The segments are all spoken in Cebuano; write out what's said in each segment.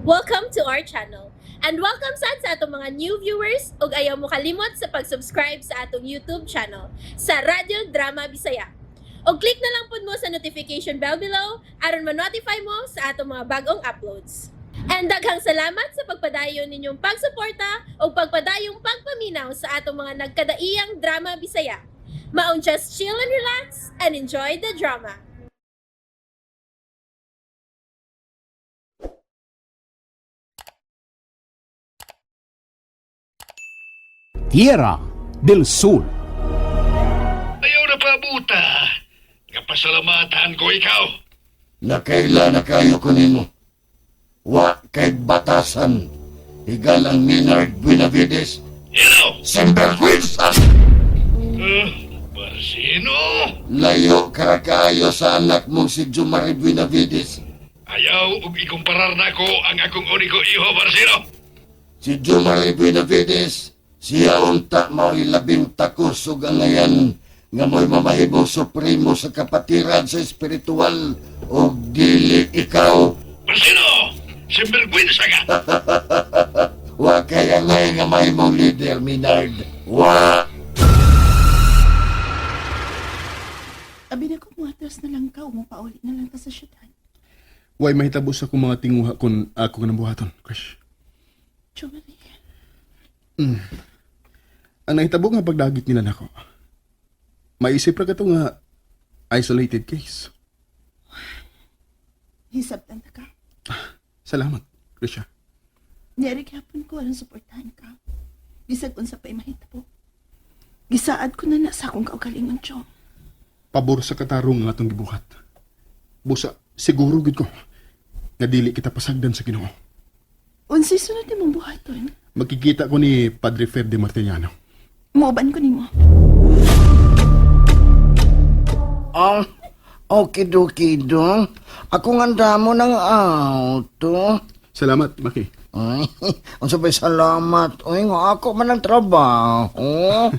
Welcome to our channel. And welcome sad sa atong mga new viewers ug ayaw mo kalimot sa pag-subscribe sa atong YouTube channel sa Radyo Drama Bisaya. Og click na lang pud mo sa notification bell below aron ma-notify mo sa atong mga bagong uploads. And daghang salamat sa pagpadayon ninyong pagsuporta ug pagpadayong pagpaminaw sa atong mga nagkadaiyang drama Bisaya. Maong just chill and relax and enjoy the drama. Tierra del Sol. Ayaw na pabuta. Nga pasalamatan ko ikaw. Nakaila na kayo ko nimo. Wa kay batasan. Higal ang Minard Buenavides. Hello! Sinvergüenza! Barsino? Layo ka kaayo sa anak mong si Jumari Buenavides. Ayaw ug ikumparar nako ang akong uniko iho, Barsino. Si Jumari Buenavides, siya unta mao'y labing takos ug angayan nga mo'y mamahimong supremo sa kapatiran sa espiritual ug dili ikaw. Barsino! Sinvergüenza ka! Wa kay angay nga mahimong leader, Minard. Wa! Abi na kung muatras na lang ka, umupauli na lang ka sa syudad. Way mahitabo sa akong mga tinguha kung ako nga nabuhaton, Crush. Jomari, Ang nahitabo nga pagdagit nila nako. Maisip ra kato nga isolated case. hisabtan ta ka. Salamat, Krisha. Niyari gyapon ko aron suportahan ka. Bisag unsa pa mahitabo. Gisaad ko na na sa akong kaugalingon, Chong. Pabor sa katarong nga atong gibuhat. Busa, siguro gid ko nga dili kita pasagdan sa Ginoo. Unsay sunod nimong buhaton? Magkikita ko ni Padre Ferde Martiniano. Muuban ko nimo. Oh, okidoki dong. Ako nga damo ng auto. Salamat, Maki. Ay, unsa pa'y salamat. Uy, nga ako man ang trabaho.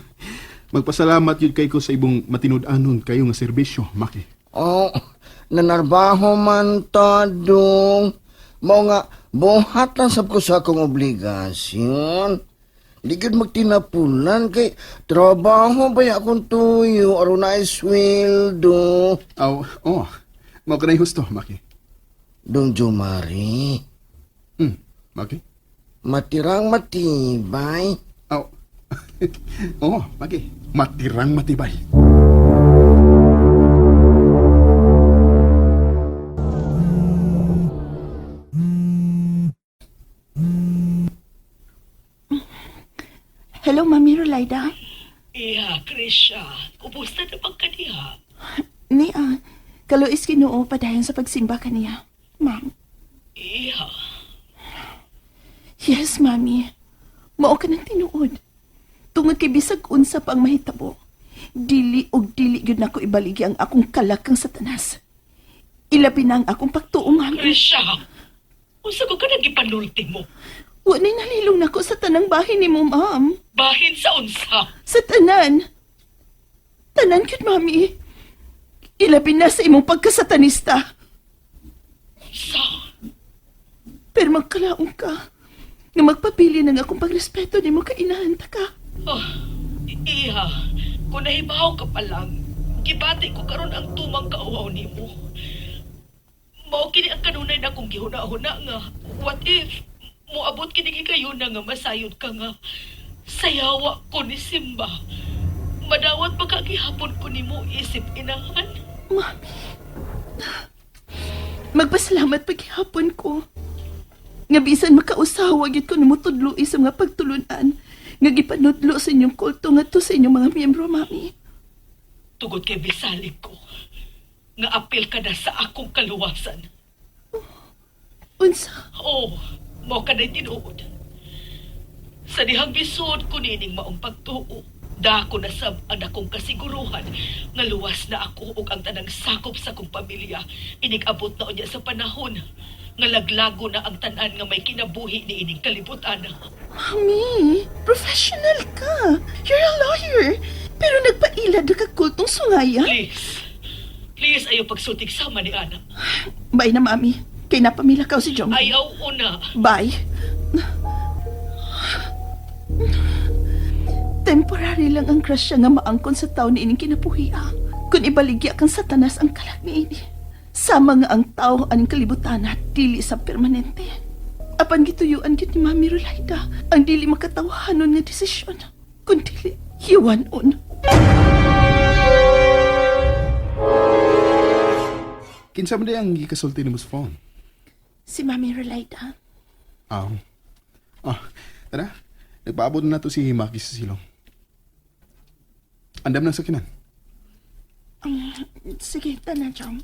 Magpasalamat yun kay ko sa ibong matinud-anon kayo nga serbisyo, Maki. Oh, nanarbaho man ta dong. Mao nga, buhat lang sab ko sa akong obligasyon. Di gyud magtinapunan kay trabaho ba ya akong tuyo aron na sweldo. Aw, oh, mao ka na husto, Maki. Dong Jumari, Maki? matirang matibay. Aw. oh, Maki. Matirang matibay. Hello, Mami Rolaida. Iha, Krisha. Kumusta na bang kaniha? Niya, kaluis Ginoo padayon sa pagsimba kaniya. Ma'am. Iha, Yes, Mami. Mao ka ng tinuod. Tungod kay bisag unsa pa ang mahitabo. Dili og dili gyud nako ibaligi ang akong kalakang Satanas. Ilabi na ang akong pagtuo, Mami. Krisha. Unsa ko ka nagipanulti mo? Wa na'y nalilong nako sa tanang bahin nimo, ma'am. Bahin sa unsa. Sa tanan. Tanan gyud, Mami. Ilabi na sa imong pagkasatanista. Sa, Pero magkalaong ka. Nga magpapili ng akong pagrespeto nimo kay inahan ta ka. oh, iha, kung nahibaw ka pa lang, gibati ko karon ang tumang kauhaw nimo. Mao kini ang kanunay na kong gihuna-huna nga, what if, moabot kini higayuna nga masayod ka nga, sayawa ko ni Simba. Madawat pa ka gihapon ko nimo isip inahan. Mami. Magpasalamat paghihapon ko. Nga bisan makausawa gyud ko nimo tudloi sa mga pagtulunan nga gipanudlo sa inyong kulto ngadto sa inyong mga miyembro, Mami. Tugod kay bisalig ko nga apil ka na sa akong kaluwasan. Unsa? Oo, mao ka na'y tinuod. Sa dihang bisod ko nining maong pagtuo, dako na sab ang akong kasiguruhan nga luwas na ako ug ang tanang sakop sa akong pamilya inig-abot na unya sa panahon nga laglago na ang tanan nga may kinabuhi niining kalibutan. Mami, professional ka. You're a lawyer. Pero nagpailad na ka kultong sungaya. Please, please ayaw pagsultig sama ni Ana. Bye na, Mami. Kay napamilakaw si Jong. Ayaw una. Bye. Temporary lang ang crush siya nga maangkon sa tao ni ining kinapuhia. Kung ibaligya kang satanas ang kalag ni ini. Sama nga ang tao aning kalibutan at dili sa permanente. Apan gituyuan gid ni Mami Rolaida ang dili makatawahanon nga desisyon. Kun dili, hiwanon. Kinsa man di ang gikasulti nimo sa phone? Si Mami Rolaida. Ah. Ah, tara. Nagpaabot na nato si Maki sa silong. Andam ng sakinan. Sige, tanan, Jong.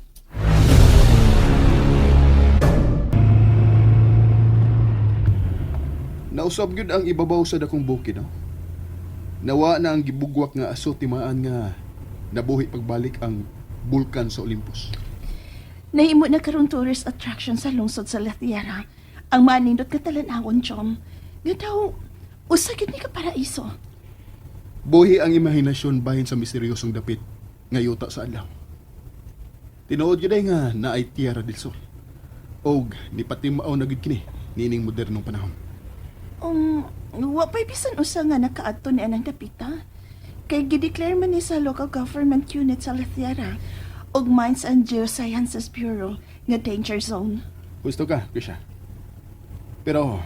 Nausab gyud ang ibabaw sa dakong bukid, no? Nawa na ang gibugwak nga aso timaan nga nabuhi pagbalik ang bulkan sa Olympus. Nahimo na karon tourist attraction sa lungsod sa La Tierra. Ang manindot nga talan-awon, Chom. Nga daw, usa gyud ni ka paraiso. Buhi ang imahinasyon bahin sa misteryosong dapit nga yuta sa adlaw. Tinuod gyud ay nga naay Tierra del Sol. Og nipatimaw na gyud kini niining modernong panahon. Wa pa'y bisan usa nga nakaadto ni anang dapita. Kay gideclare man ni sa local government unit sa La Tierra og Mines and Geosciences Bureau nga danger zone. Gusto ka, Krisha. Pero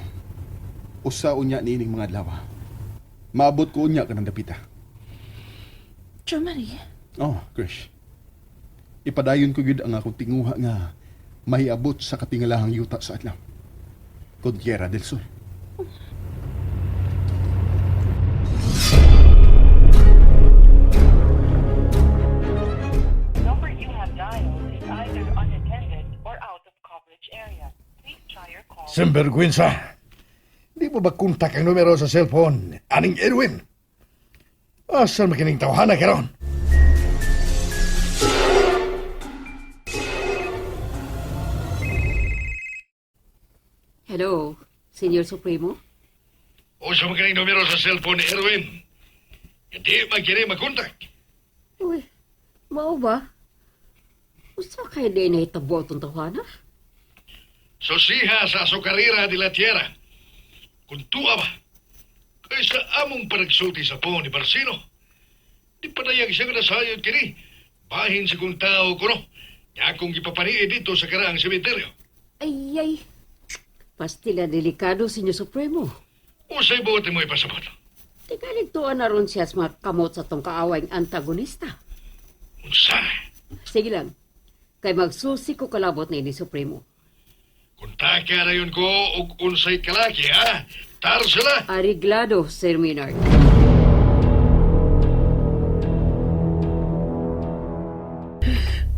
usa unya niining mga adlaw. Maabot ko unya kanang dapita. Jo Marie, Oh, Krish. Ipadayon ko gyud ang akong tinguha nga mahiabot sa katingalahang yuta sa adlaw. Cordillera del Sur. Number you have dialed is either unattended or out of coverage area. Please try your call. Sinvergüenza. Di mo ba kontak ang numero sa cellphone? Aning Erwin? Asan makining tawhana karon? Hello, Senyor Supremo? Usa man kining numero sa cellphone ni Erwin. Hindi man kini makontak. Uy, mao ba? Usa kay di nahitabo atong tawana? Sosiha sa asukarira de la tierra. Kung tuwa ba, kaysa among panagsulti sa phone ni Barcino. Di padayag siya nga nasayod kini. Bahin sa kong tao kuno. Nga akong gipapaniid dito sa karaang sementeryo. Ay, ay. Pastila delikado, Senyor Supremo. Usay buot mo ipasabot. Tigaligtuan na ron siya sa mga kamot sa tong kaaway antagonista. Unsa? Sige lang, kay magsusi ko kalabot na ini Supremo. Kuntaka na yun ko og unsay kalaki, ha? Tar sila! Ariglado, Sir Maynard.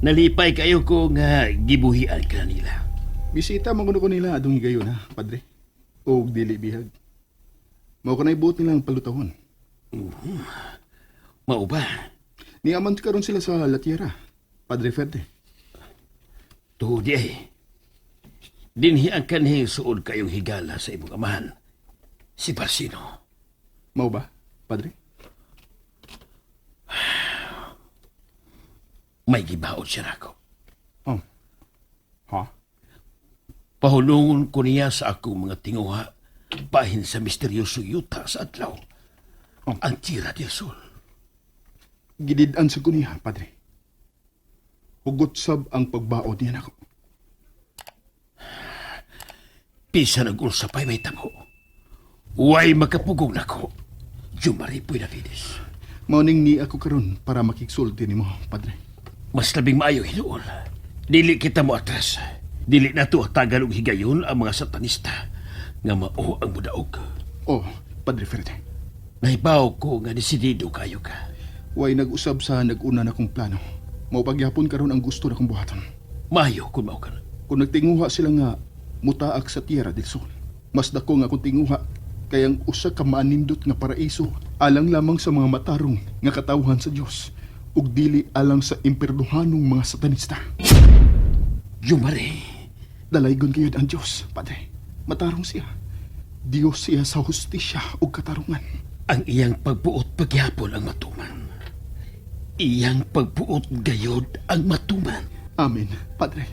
Nalipay kayo ko nga gibuhian ka nila. Bisita man kuno ko nila adong higayon ha, padre. Og dili bihag. Mao kanay buot nilang palutahon. Mao ba? Niaman karon sila sa La Tierra, Padre Ferde. Tuhod di ay. Dinhi ang kanhing suod kayong higala sa imong amahan. Si Barsino. Mao ba, padre? May gibaod siya nako. Oh. Ha? Pahulungon ko niya sa akong mga tinguha bahin sa misteryoso yuta sa adlaw. Oh. Ang Tierra del Sol. Gidid-an sa kuniha, padre. Hugot sab ang pagbaod niya nako. Pisa nag-ulsa pa'y may tabo. Way makapugong nako. Jumari Buenavides. Mao ning ni ako karon para makigsulti nimo, padre. Mas labing maayo hinuon. Dili kita mo atras. Dili na to tagal og higayon ang mga satanista nga mao ang mudaog. Oh, Padre Ferde. Nahibaw ko nga desidido kayo ka. Way nag-usab sa nag-una na kong plano. Mao pagyapon karon ang gusto na kong buhaton. Maayo kung mao ka na. Kung nagtinguha sila nga mutaak sa Tierra del Sol, mas dako nga kung tinguha kay ang usa ka maanindot nga paraiso alang lamang sa mga matarong nga katawhan sa Dios ug dili alang sa imperduhanong mga satanista. Jumare, Dalaygon gayud ang Dios, Padre. Matarong siya. Dios siya sa hustisya ug katarungan. ang iyang pagbuot pagyapon ang matuman. Iyang pagbuot gayod ang matuman. Amen, Padre.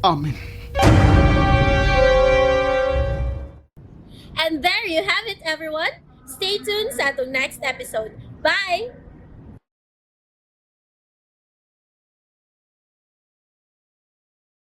Amen. And there you have it, everyone. Stay tuned sa atong next episode. Bye!